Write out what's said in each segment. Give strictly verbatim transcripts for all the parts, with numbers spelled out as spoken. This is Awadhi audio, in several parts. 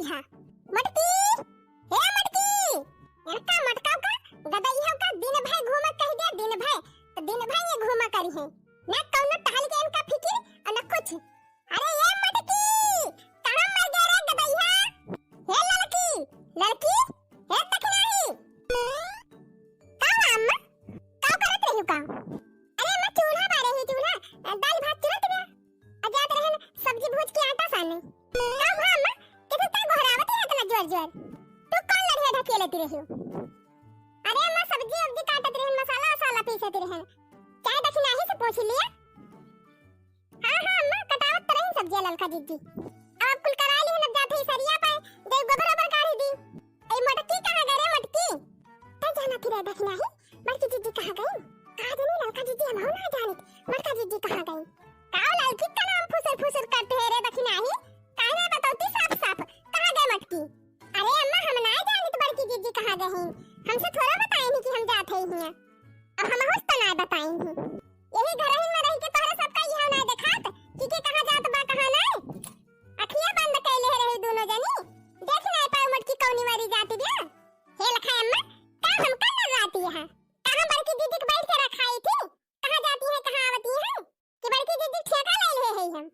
हाँ। मटकी, हे मटकी, इनका मटका का, गदइहा का दिन भर घूमा कहि दिया, दिन भर, तो दिन भर ये घूमा करिहैं। ना कउनो टहल के इनका फिकिर, अउर ना कुछ। अरे ये मटकी, कहाँ मर गए रे गदइहा? हे ललकी, ललकी, हे दखिनाही। का हुआ अम्मा? का करत रही का? अरे अम्मा, चूल्हा बारे ही, चूल्हा, दाल भात चुरत बा। अउर जात रहन सब्जी भूज के आटा साने। का हुआ अम्मा? कितना गोहरावत है इतना जोर जोर? तू कौन लड़िया ढकेलत रही? अरे अम्मा, सब्जी उब्जी काटत रहन, मसाला वसाला पीसत रहन। चाहे दखिनाही से पूछ लिया। हाँ, हाँ, अम्मा, कटावत तो रही सब्जिया ललका जिज्जी। अब कुल कराई लिहन, अब जात ही सरिया पे, दे गोबर ओबर काढ़ी दी। ए, मटकी कहाँ गए रे, मटकी? तै जाना फिर दखिनाही, बड़की जिज्जी कहाँ गई? कहाँ जानी ललका जिज्जी, हम ना जानित, बड़का जिज्जी कहाँ गई? का ललकी का नाम फुसुर फुसुर करते है रे दखिनाही? काहे ना बतौती साफ साफ, कहाँ गए मटकी? अरे अम्मा, हम ना जानित बड़की जिज्जी कहाँ गई हैं। हमसे थोड़ा बताई नहीं कि हम जात ही हैं। अब हम हुस तो ना बताई हैं। यही घरहिन में रहि के तोहरे सबका इहाँ ना देखात कि के कहाँ जात बा, कहाँ नाय। अखिया बंद कइले रही दुनो जनी, देख नाय पाऊ मटकी कौनी वारी जाती बिया। हे लखाए अम्मा, का हमका नजराती है? का हम बड़की दीदी के बैठ के रखाई थी? कहाँ जाती है, कहाँ आवती है? कि बड़की दीदी ठेका ले ले है हम।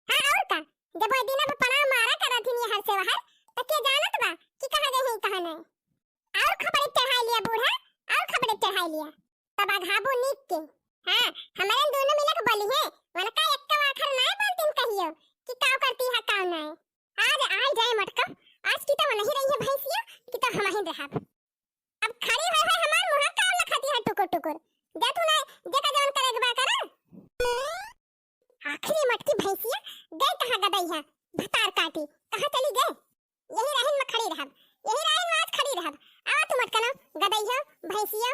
हाँ, और का? जब वो दिन अब पड़ाव मारा करत ही हर से बाहर, तो के जानत बा कि कहाँ गई है, कहाँ नाय? और खपड़े चढ़ाई लिया बूढ़ा, और खपड़े चढ़ाई लिया। तब अघाबू नीक के। हाँ, हमारे दोनों मिलक बोली है, वनका एक्का आखर नाय बोलतीन कहियो कि काव करती है, काव नाय। आज आई जाए मटका, आज की तो वनही रही है भैंसिया, कि तो हमहिन रहब। अब खड़ी होय होय हमार मुँह काव लखाती है टुकुर टुकुर। जा तू ना, जेका जवन करे के बा करा। आखिरी मटकी भैंसिया गए कहाँ गदइहा भतार काटी, कहाँ चली गए? यही राहिन में खड़ी रहब, यही राहिन में आज खड़ी रहब। आवा तू मटकनो गदइहो भैंसियो,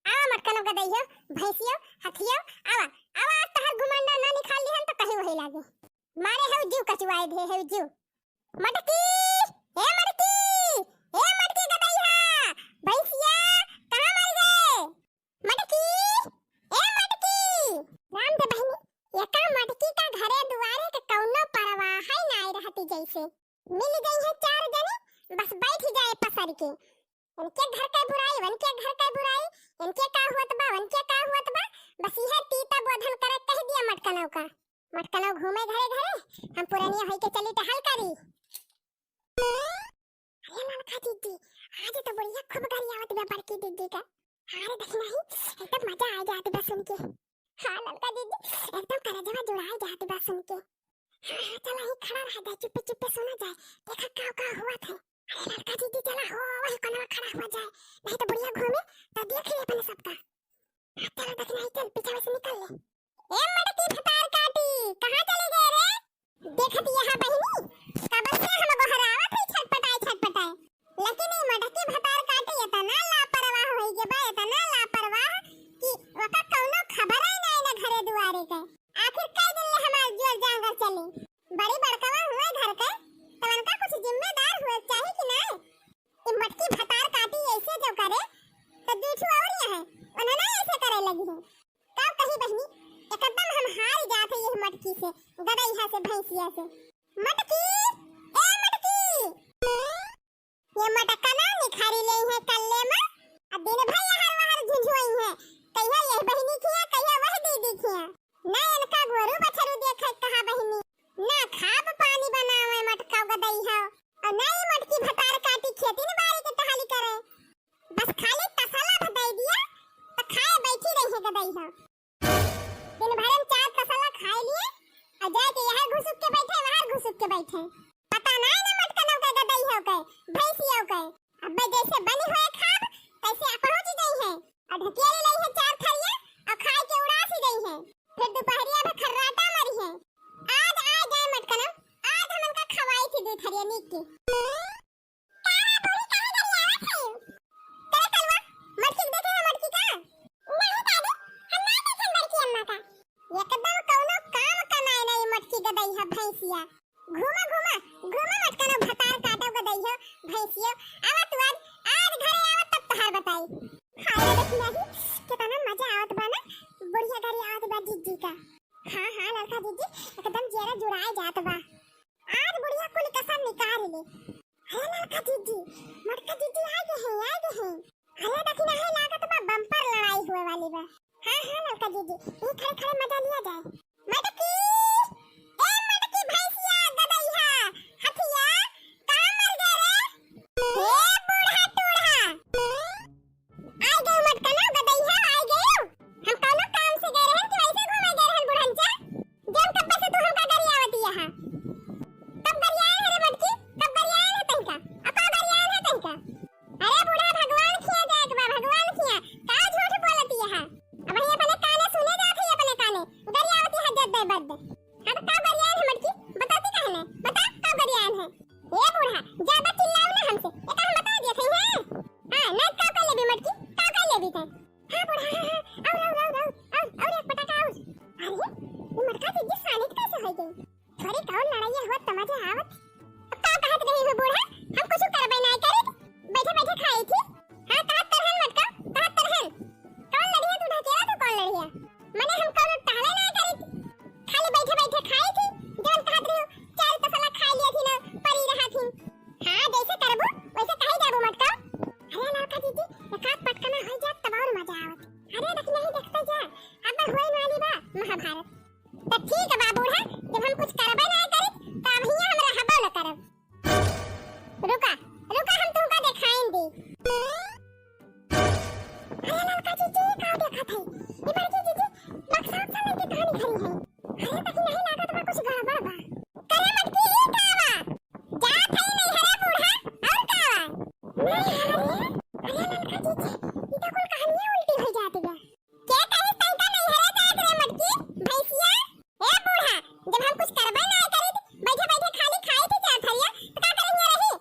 आवा मटकनो गदइहो भैंसियो हथियो, आवा, आवा आज तहर घुमंडा ना निकाल लिहन तो कहीं वही लागे। मारे हऊ जीव कचुआए दे हऊ जीव। मटकी, ए मटकी, ए मटकी गदइहा, भैंसिया, कहाँ मर गए? मटकी, ए मटकी। राम दे बहिनी, एका मटकी का घरे दुआरे के कौनो परवाह ही नाय रहती जैसे। मिल गई है चार जनी, बस बैठ जाए पसर के। इनके घर के बुराई, उनके घर के बुराई, इनके का हुअत बा, उनके का हुअत बा, बस यह तीता बोधन करे कह दिया मटकनौ का। मटकनौ घूमे घरे घरे, हम पुरनिया होई के चली टहल करी। अरे ललका दीदी, आज तो बुढ़िया खूब गरियावत बा बड़की दीदी का। हाँ रे दखिनाही, एकदम मजा आ जात बा सुन के। हाँ ललका दीदी, एकदम करेजवा जुड़ा जात बा सुन के। हाँ, हाँ, चला ही खड़ा रहा जाए, चुप्पे चुप्पे सुना जाए, देखा का का हुआ थे। अरे ललका दीदी चला हो, वही कोनवा खड़ा हुआ जाए, नहीं तो बुढ़िया घूमे तो देख ले अपने सबका। हाँ, चला दखिनाही चल, पीछे से निकल ले। ए मटकी भतार काटी, कहाँ चली गए रे? देखत यहाँ बहिनी, कब से हम गोहरावत है छटपटाए छटपटाए, लेकिन ई मटकी भतार काटी इतना लापरवाह होई गे बा, इतना लापरवाह कि ओका कौनो खबर ही नहीं ना घरे दुआरे के। आखिर कई दिन ले हमार जोर जांगर चली, बड़ी बड़कवा हुए घर के, तब उनका कुछ जिम्मेदार हुए चाही कि नहीं? ई मटकी भतार काटी ऐसे जो करे, तो दू ठो और यहाँ, उन्हें ना ऐसे करे लगी है। का कही बहिनी, एकदम हम हार जात है यह मटकी से, गदइहा से, भैंसिया से। मटकी, ए मटकी, ये मटका ना निखारी ले है कल्ले में, आ दिन भर यहाँ वहाँ झुंझुआई है, कहिया यह बहिनी खिया, कहिया वह दीदी खिया। ना इनका गोरू बछरू देखे कहा बहिनी, ना खाब पानी बनावे मटका गदइहा, और ना ये मटकी भतार काटी खेती न बाड़ी के टहली करे। बस खाली तसला भर दे दिया, तो खाए बैठी रही है गदइहा। दिन भर में चार तसला खाए लिए, और जाए के यहाँ घुसुक के बैठे, वहाँ घुसुक के बैठे। पता नहीं ना मटकनों के, गदइहों के, भैंसियों के। अब्बे जैसे बनी हुए खाब, तैसे पहुँच गई है। और ढकेली लई है चार थरिया, और खाए के उड़ासी गई है। फिर दोपहरिया में खर्राटा मरी है। आज आ जाए मटकनों, आज हमन का खवाई थी दो थरिया नीक की। काला बूढ़ी काहे गरियावत है? करे कलवा, मटकी के देखे है मटकी का? नहीं दादी, हम ना देखे बड़की अम्मा का। एकदम कौनो काम का नाय नहीं मटकी गदइहा भैंसिया। घूमा, घूमा, घूमा मटकनो भतार काटो गदइहो भैंसियो। आवा तू आज, आज घरे आवा तब तोहार बताई। हाय रे देखी नहीं, कितना मजा आवत बा ना, बुढ़िया घरे आवत बा जिज्जी का। हाँ, हाँ, ललका जिज्जी, एकदम जियरा जुड़ाए जात बा। आज बुढ़िया कुल कसर निकाल ले। थोड़ी कौन लड़ाइया होत त मजा आवत। अब का कहत रही हो बूढ़ा, हम कुछ करबे नाय करित, बैठे बैठे खाई थी। हाँ, कहत त रहन मटका, कहत त रहन। कौन लड़िया तू ढकेला तो कौन लड़िया? मने हम कौनो टहले नाय करित, खाली बैठे बैठे खाई थी। जौन कहत रही हो, चार तसला खाई लिया थी ना, परी रहा थी। हाँ, जैसे करबू वैसे कही जाबू मटका। अरे लड़का जीजी, एक आध पटकना हो जात तब और मजा आवत। अरे देख नहीं देखते जा, अब होए वाली बा महाभारत। तो ठीक बा बूढ़ा, जब हम कुछ करबे ना करित, तो अब हियां हम रहबो न करब। रुका, रुका, हम तुमका देखाइन दी। अरे ललका जीजी, का देखत है? ई बड़की जीजी बक्सा उक्सा लेके कहां निकली है? अरे तकी नहीं लागत बा कुछ गड़बड़ बा। करे मटकी, ई का बा? जात है नहीं हरे बूढ़ा, और का बा? नहीं हरे? अरे ललका जीजी, ई तो कुल कहानियां उल्टी हो जाती है। के कही तैका नैहरे जात रे मटकी, भैंसिया? ए बूढ़ा, जब हम कुछ करबे ना करित, बैठे बैठे खाली खाई थी चार थरिया, तो का करे हियां रही?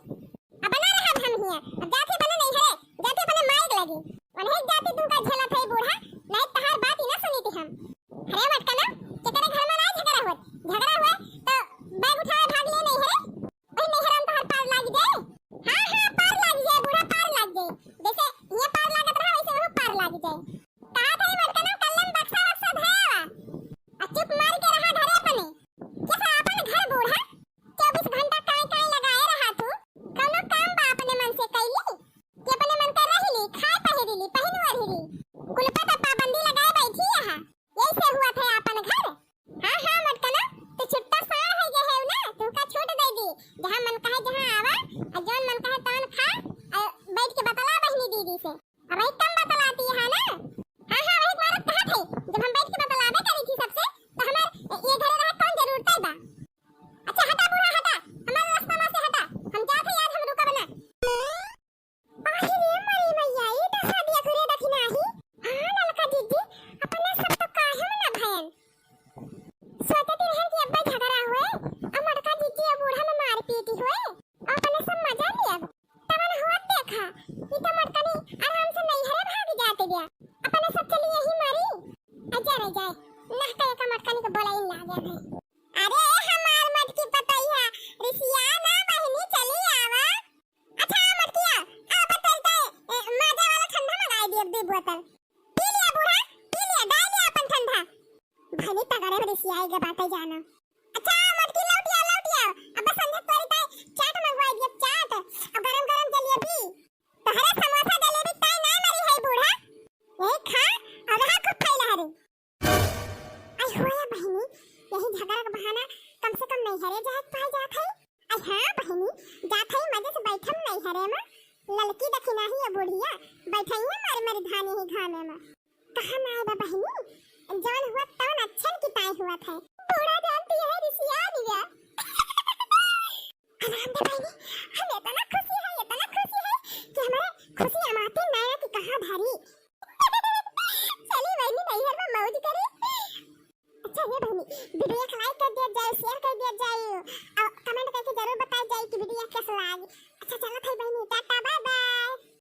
अब ना रहब हम हियां, अब जात ही बने नैहरे, जात ही अपने माई के लगी। वनहे जाति तुमका झेलत है बूढ़ा, नहीं तहार बात ही ना सुनी थी हम। अरे मटका ना, केकरे घर में ना झगड़ा हुआ, झगड़ा हुआ तो बैग उठाए भाग ले नैहरे। ओही नैहरन तोहर पार लाग जाए। हाँ, हाँ, पार लाग जाए, बूढ़ा, पार लाग जाए। जैसे ये पार लागत रहा, वैसे वहू पार लाग जाए। कहा था ये मटकना, कल्लम बक्सा वक्सा धया बा। आ चुप मार के रहा घरे अपने। जैसे अपन घर बूढ़ा, चउबीस घंटा काई काई लगाए रहा तू। कौनो काम बा अपने मन से कैली? कि अपने मन का रह ली, खाए पहिरी ली, पहिन ओढ़ी ली। कुल पर तो पाबंदी लगाए बैठी यहाँ। यही से हुआ था अपन घर। हाँ, हाँ, मटकना, तू छुट्टा सार है जे है ना, तुमका छूट दे दी। जहाँ मन कहे जहाँ आवा, और जौन मन कहे तौन खा, और बैठ के बतला बहिनी दीदी से। अब वही कम बतलाती है ना? हाँ, हाँ, वही मारत कहा थे, जब हम बैठ के बतलावे करी थी सबसे, तो हमार ये घरे रहे कौन जरूरत है बा? अच्छा, हटा बूढ़ा, हटा, हमारे रास्ता में से हटा, हम जाते आज, हम रुकब ना। आहि रे मरी मैया, ई दशा दिया घरे दखिनाही। हाँ, ललका जीजी, अपने सब तो काहे में ना भयन। सोचत रहन कि अब्बे झगड़ा हुए, आ मोटका जीजी आ बूढ़ा में मारपीट हुए, आ अपने सब मजा लिया। तवन होत देखा, ई तो मोटकनी आराम से नैहरे भाग जाते बिया। अपने सब चली यही मारी। आ जा रे जाए, नह कहे का मोटकनी के बोलाई लागे है। अरे हमार मटकी पतैया, रिसिया ना बहिनी, चली आवा। अच्छा, मटकिया, आ बतल तय, ए, माजा वाला ठंडा मंगाई दिए, दू बोतल। पी लिया बूढ़ा, पी लिया, डाल लिया अपन ठंडा। भले तगड़े में रिसियाई के बाटे जाना। अच्छा, मटकी लौट आओ, लौट आओ। अब बस संझा तोरी तय चाट मंगवाई दिए, चाट। अब गरम गरम जलेबी। तोहरे समोसा जलेबी तय ना मरी है बूढ़ा। ए खा, अब हा खूब खैला हरे। आई होया बहिनी, यही झगड़ा के बहाना कम से कम नैहरे जाए के पाए जात है। आई हाँ बहिनी, जात है मजे से बैठम नैहरे में। ललकी दखिनाही ये बुढ़िया, बैठई है मर मर धानी ही घामे में। कहाँ ना आए बा बहिनी, जौन हुआ तौन अच्छन की ताई हुआ था। बूढ़ा जानती है रिसिया दिया। आराम दे बहिनी, हम इतना खुशी है, इतना खुशी है कि हमारे खुशी अमाते नया की कहाँ धारी। चली बहिनी नैहर में मौज करे। अच्छा ये बहिनी, वीडियो को like कर दिया जाए, share कर दिया जाए और comment करके जरूर बताया जाए कि वीडियो कैसा लाग। अच्छा चला था बहिनी, टाटा bye।